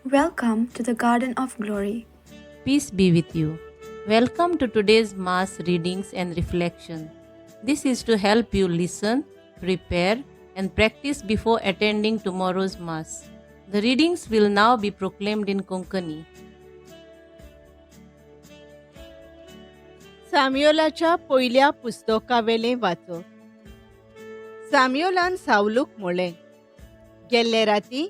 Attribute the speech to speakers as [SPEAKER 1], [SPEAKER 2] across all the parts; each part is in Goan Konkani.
[SPEAKER 1] Welcome to the Garden of Glory.
[SPEAKER 2] Peace be with you. Welcome to today's Mass readings and reflection. This is to help you listen, prepare, and practice before attending tomorrow's Mass. The readings will now be proclaimed in Konkani.
[SPEAKER 3] साम्योलाच्या पयल्या पुस्तकावेलें वाचप. साम्योलान सावलूक म्हळें, गेल्ले राती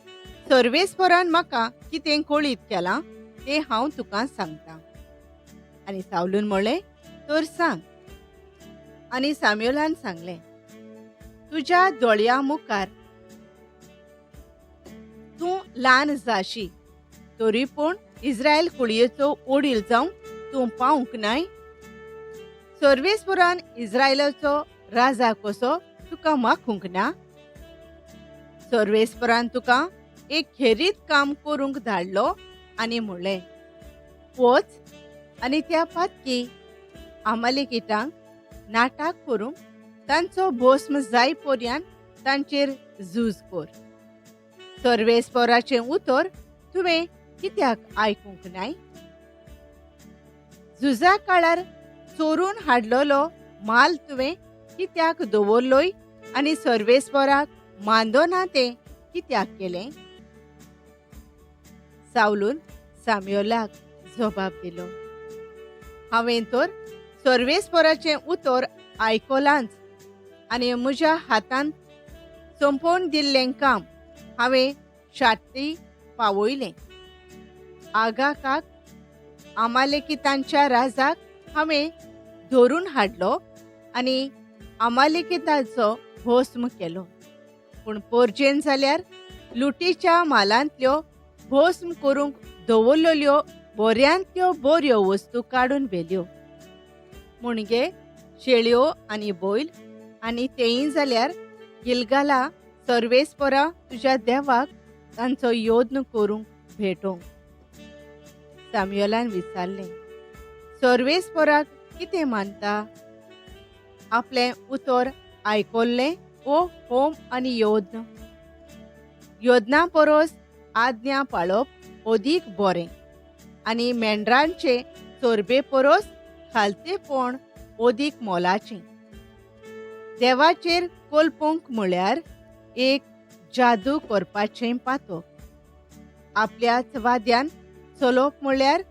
[SPEAKER 3] सर्वेस्परान म्हाका कितें कळीत केलां तें हांव तुका सांगतां. आनी सावलून म्हळें, तर सांग. आनी साम्योलान सांगलें, तुज्या दोळयां मुखार तूं ल्हान जाशी, तरी पूण इस्रायल कुळयेचो वडील जावंक तूं पावंक नाय. सर्वेस्परान इस्रायलाचो राजा कसो तुका माखूंक ना. सर्वेस्परान तुका एक खेरीत काम करूंक धाडलो आनी म्हणलें, वच आनी त्या पातकी आमालेकिटांक नाटक करूंक तांचो भस्म जाय पर्यान तांचेर झूज कर. सर्वेस्पराचें उतर तुवें कित्याक आयकूंक नाय? झुजा काळार चोरून हाडलेलो माल तुवें कित्याक दवरलोय आनी सर्वेस्पराक मानदो ना तें कित्याक केलें? सावलून साम्योलाक जबाब दिलो, हांवें तर सर्वेस्पराचें उतर आयकलांच आनी म्हज्या हातान सोंपोवन दिल्लें काम हांवें शाती पावयलें. आगाकाक आमालेकितांच्या राजाक हांवें धरून हाडलो आनी आमालेकिताचो भस्म केलो. पूण पोरजेन जाल्यार लुटीच्या मालांतल्यो भस्म करूंक दवरलेल्यो बऱ्यांतल्यो बऱ्यो वस्तू काडून व्हेल्यो, मुणगे, शेळयो आनी बैल. आनी तेंय जाल्यार गिलगाला सर्वेस्परा तुज्या देवाक तांचो यत्न करूंक भेटोवंक. साम्योलान विचारलें, सर्वेस्पराक कितें मानता? आपलें उतर आयकल्लें ओ होम आनी यज्ञ? यज्ञा परस आज्ञा पाळप अदीक बरें आनी मेंढरांचे चोरबे परस खालतेपण अदीक मोलाचें. देवाचेर कोलपोंक म्हळ्यार एक जादू करपाचें पातक. आपल्याच वाद्यान चलोवप म्हळ्यार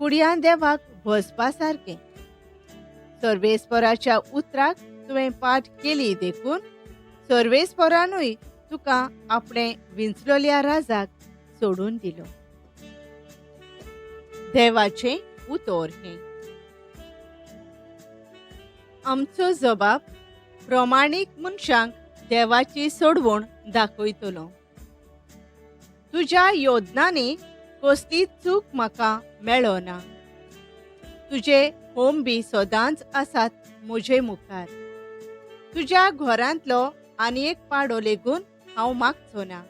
[SPEAKER 3] कुडयां देवाक भजपा सारकें. सर्वेस्पराच्या उतराक तुवें पाठ केली देखून सर्वेस्परानूय तुका आपणें विंचलोल्या राजाक सोडून दिलो. देवाचें उतर हें. आमचो जबाब प्रमाणीक मनशांक देवाची सोडवण दाखयतलो. तुज्या योजनांनी कसली चूक म्हाका मेळना. तुजे होम बी सदांच आसात म्हजे मुखार. तुज्या घरांतलो आनी एक पाडो लेगून हांव मागचो ना.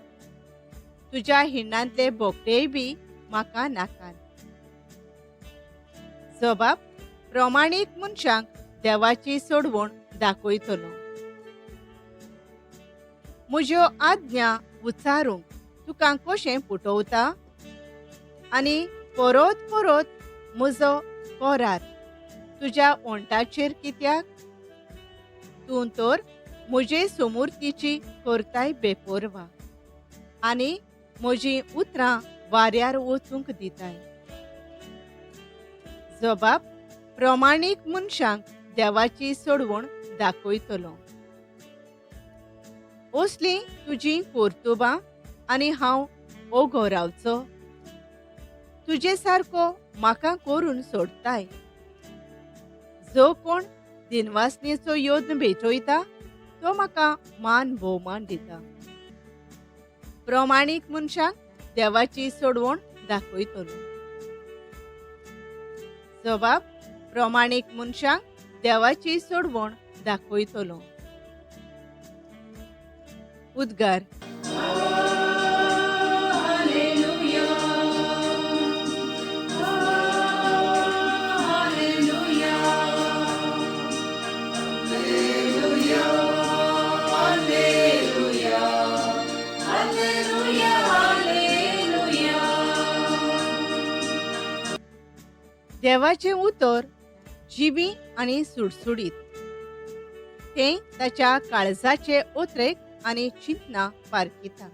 [SPEAKER 3] तुज्या हिंडांतले बोकडेय बी म्हाका नाकात. जबाब प्रमाणीक मनशांक देवाची सोडवण दाखयतलो. म्हज्यो आज्ञा उच्चारूंक तुका कशें पुटवता आनी परत परत म्हजो करार तुज्या ओंठाचेर कित्याक? तूं तर म्हजे समूर्तीची करताय बेपोरवा आनी म्हजीं उतरां वाऱ्यार वचूंक दिताय. जबाब प्रमाणीक मनशांक देवाची सोडवण दाखयतलो. असलीं तुजीं कर्तुबां आनी हांव ओगो रावचो. तुजे सारको म्हाका करून सोडताय. जो कोण दिनवासनेचो यत्न भेटयता तो म्हाका मान भोवमान दिता. प्रमाणीक मनशांक देवाची सोडवण दाखयतलो. जबाब प्रमाणीक मनशांक देवाची सोडवण दाखयतलो. उद्गार.
[SPEAKER 2] Alleluia, alleluia.
[SPEAKER 3] देवाचें उतर जिवी आनी सुडसुडीत, तें ताच्या काळजाचे ओत्रेक आनी चिंतना पारखिता.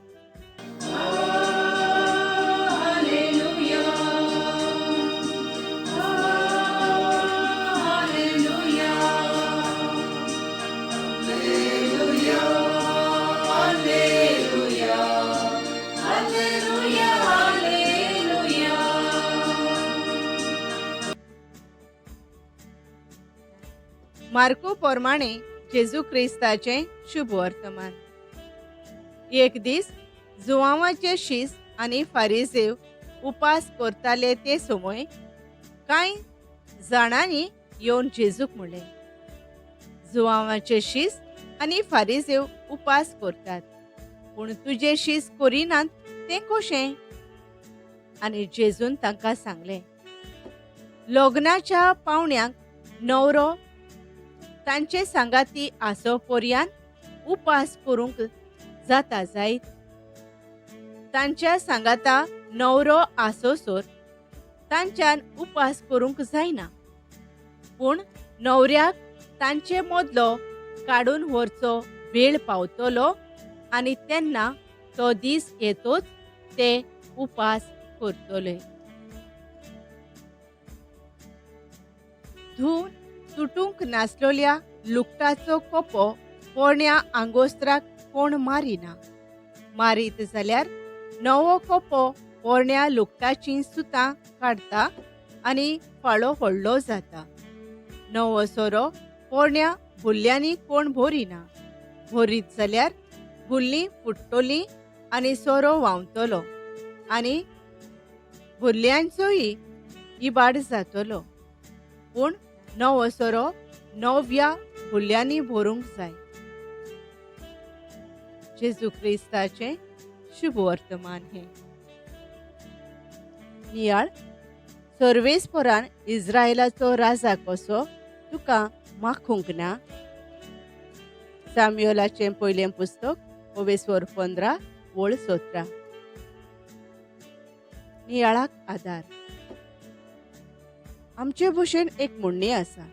[SPEAKER 3] मार्को प्रमाणे जेजू क्रिस्ताचें शुभ वर्तमान. एक दीस जुवांवाचे शीस आनी फारिजेव उपास करताले ते समय कांय जाणांनी येवन जेजूक म्हणलें, जुवांवाचे शीस आनी फारिजेव उपास करतात, पूण तुजे शीस करिनात तें कशें? आनी जेजून तांकां सांगलें, लग्नाच्या पावण्यांक न्हवरो तांचे सांगाती आसो पर्यंत उपास करूंक जाता जायत? तांच्या सांगाता न्हवरो आसोसर तांच्यान उपास करूंक जायना, पूण न्हवऱ्याक तांचे मदलो काडून व्हरचो वेळ पावतलो आनी तेन्ना तो दीस येतोच ते उपास करतले. धुवन तुटूंक नासलोल्या लुकटाचो कोपो पोरण्या आंगोस्त्राक कोण मारिना, मारीत जाल्यार नवो कोपो पोरण्या लुकटाचीं सुतां काडटा आनी फाळो व्हडलो जाता. नवो सोरो पोरण्या भुल्ल्यांनी कोण भरिना, भरीत जाल्यार भुल्लीं फुट्टली आनी सोरो व्हांवतलो आनी भुल्ल्यांचोय इबाड जातलो. पूण नवो सोरो नव्या भुल्ल्यांनी भरूंक जाय. जेजू क्रिस्ताचें शुभ वर्तमान हें. नियाळ सर्वेस्परान इस्रायलाचो राजा कसो तुका माखूंक ना. साम्युएलाचें पयलें पुस्तक 15 17. नियाळाक आदार. आमचे भशेन एक म्हणणी आसा,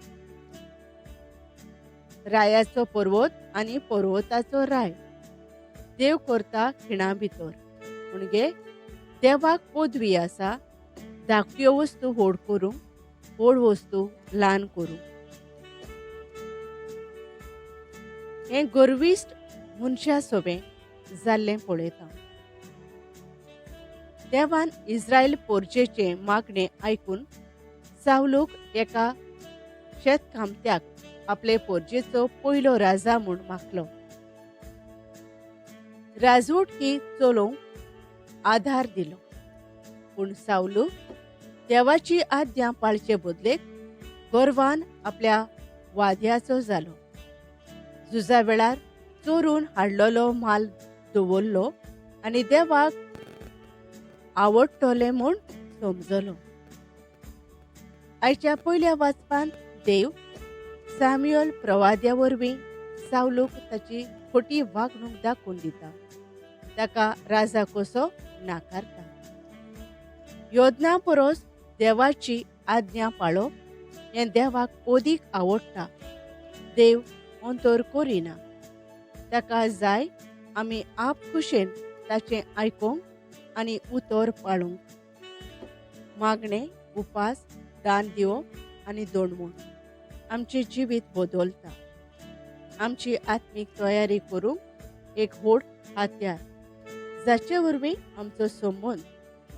[SPEAKER 3] रायाचो पर्वत आनी पर्वताचो राय देव करता खिणा भितर. म्हणजे देवाक पदवी आसा धाकट्यो वस्तू व्हड करूंक, व्हड वस्तू ल्हान करूंक. हें गर्विश्ट मनशा सोबें जाल्लें पळयता. देवान इस्रायल पोरजेचें मागणें आयकून सावलूक एका शेतकामत्याक आपले पोरजेचो पयलो राजा म्हूण मागलो. राजवटकी चलोवंक आधार दिलो, पूण सावलू देवाची आज्ञा पाळचे बदलेक गर्वान आपल्या वाद्याचो जालो. झुजा वेळार चोरून हाडलेलो माल दवरलो आनी देवाक आवडटलें म्हूण समजलो. आयच्या पयल्या वाचपान देव साम्युएल प्रवाद्या वरवीं सावलूक ताची खोटी वागणूक दाखोवन दिता, ताका राजा कसो नाकारता. योजना परस देवाची आज्ञा पाळप हें देवाक अदीक आवडटा. देव अंतर करिना, ताका जाय आमी आपखुशेन ताचें आयकूंक आनी उतर पाळूंक. मागणें, उपास, दान दिवप आनी दोणवण आमचें जिवीत बदलता. आमची आत्मीक तयारी करूंक एक व्हड हत्यार जाचे वरवीं आमचो संबंद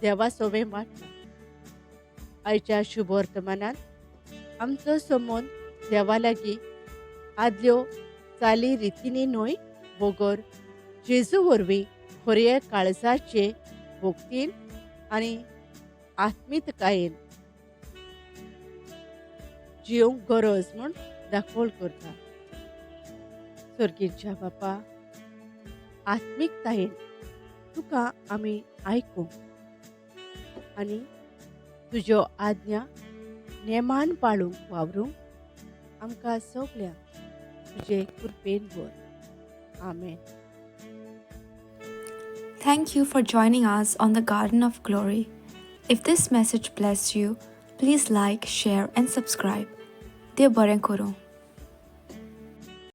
[SPEAKER 3] देवा सोबें वाडटा. आयच्या शुभ वर्तमानांत आमचो संबंद देवा लागीं आदल्यो चाली रितींनी न्हय बगर जेजू वरवीं खऱ्या काळजाचे भक्तीन आनी आत्मीयतायेन जिवंक गरज म्हूण दाखोवल करता. स्वर्गीच्या बापा, आत्मीकतायेन तुका आमी आयकूंक आनी तुज्यो आज्ञा नेमान पाळूंक वावरूंक आमकां सगळ्यांक तुजे कृपेन भर. आमेन.
[SPEAKER 1] Thank you for joining us on the Garden of Glory. If this message blessed you, Please like, share and subscribe. देव बरें करूं.